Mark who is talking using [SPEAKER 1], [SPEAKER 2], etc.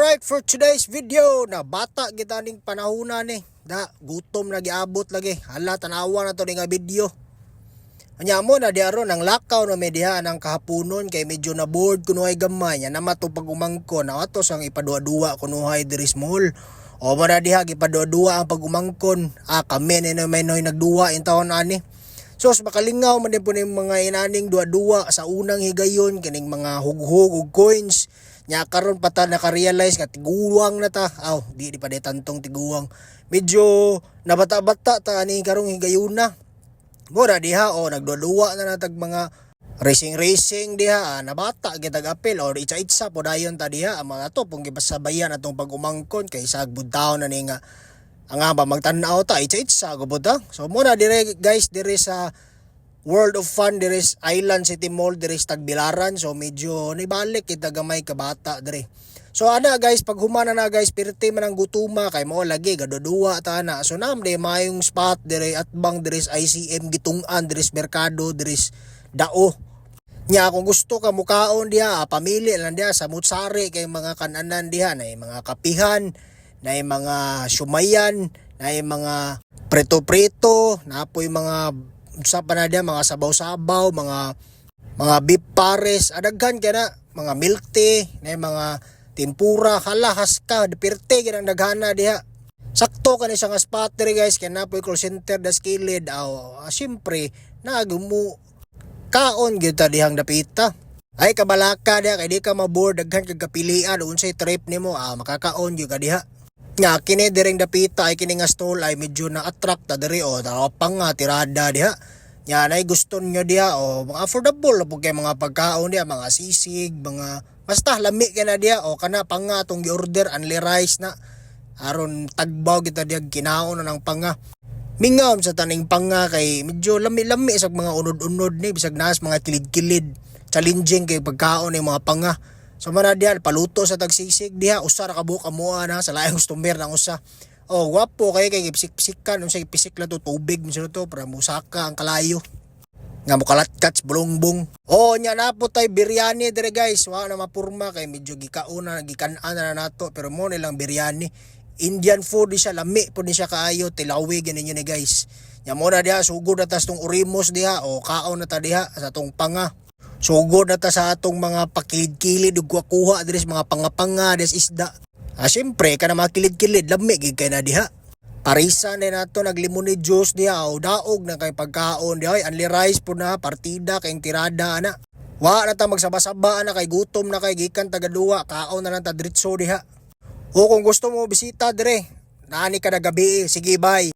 [SPEAKER 1] Alright, for today's video, na bata kita ning panahona ni. Da, gutom na giabot lagi. Hala, tanawa na to ni nga video. Anya mo na di aron ang lakaw na may diha ang kahaponon kay medyo na bored kunuhay gamay nya naman to pag umangkon na ato sang ipaduwa-duwa kunuhay diri mall. O mo na diha gipaduwa-duwa ang pag-umangkon. Ah, kami ni may noy nagduwa in taon ani. So sa makalingaw man din po ning mga inaning duwa-duwa sa unang higayon kining mga hughog ug coins. Nya karon pa ta naka-realize nga tiguwang na ta. Aw, di pa di tantong tiguwang. Medyo nabata-bata ta ani karong higayuna. Mura diha o nagduwa na natag mga racing racing diha, ah, nabata gitag apil or itsa-itsa po dayon ta diha ang mga to pong gipasabayan atong pag-umangkon kay sa taon na ni nga ang nga ba magtan-aw ta itsa-itsa gubot ta. So muna dire, guys, dire sa World of Fun dire sa Island City Mall dire sa Tagbilaran. So medyo nibalik kita gamay kabata dire. So ana, guys, pag humana na, guys, pirti man ang gutuma kay mo lagi gaduduwa ta na. So nam di mayong spot dire atbang dire sa ICM Gitungan dire sa merkado dire sa Dao. Nya kung gusto ka mukaon diha, ah, pamili lang diha sa Mutsari kay mga kananan diha na mga kapihan, na mga sumayan, na mga preto-preto, napoy mga sa pa na diha, mga sabaw-sabaw, mga beef pares, adaghan kay na, mga milk tea, na mga tempura, hala haska, pirte kay nang daghana diha. Sakto kani siya nga spot diri, guys, kay napoy call center das kilid aw, ah, syempre nagumu kaon gyud ta dihang dapita. Ay kabalaka diha kay di ka mabore, daghan kag kapilian unsay trip nimo, ah, makakaon gyud ka diha. Nga kini direng dapita ay kini nga stall ay medyo na-attract ta diri o oh, pang nga tirada diha. Nya nay gusto nyo diha o mga affordable na pud kay mga pagkaon diha, mga sisig, mga basta lami kay na diha o kana panga atong gi-order, only rice na aron tagbaw kita diha kinaon na ng panga. Mingaw sa taning panga kay medyo lami-lami sa mga unod-unod ni bisag naas mga kilid-kilid. Challenging kay pagkaon ng mga panga. So mana diha paluto sa tagsisig diha, usa ra ka buok amoa na sa laing customer ng usa. Oh, gwapo kay kay pisik-pisikan unsay pisik lang to, tubig man to para musaka ang kalayo. Nga mukalatkat sa bulungbong. Oh, nya na po tay biryani dire, guys. Wa na mapurma kay medyo gikauna gikan-an na nato pero mo nilang biryani. Indian food di siya, lami po ni siya kaayo, tilawi ganin ni, guys. Nya mo na diha sugod na tas tong urimos diha o kaon na ta diha sa tong panga. Sugod na ta sa atong mga pakilid-kilid ug kuha diri sa mga panga-panga des isda. Ah, syempre kana mga kilid-kilid lami gid kay na diha. Parisa na nato naglimon ni juice diha o daog na kay pagkaon diha, ay only rice po na partida kay tirada ana. Wa na ta magsaba-saba ana kay gutom na kay gikan taga duwa, kaon na lang ta diretso diha. O kung gusto mo bisita dire, naani ka na gabi, sige, bye.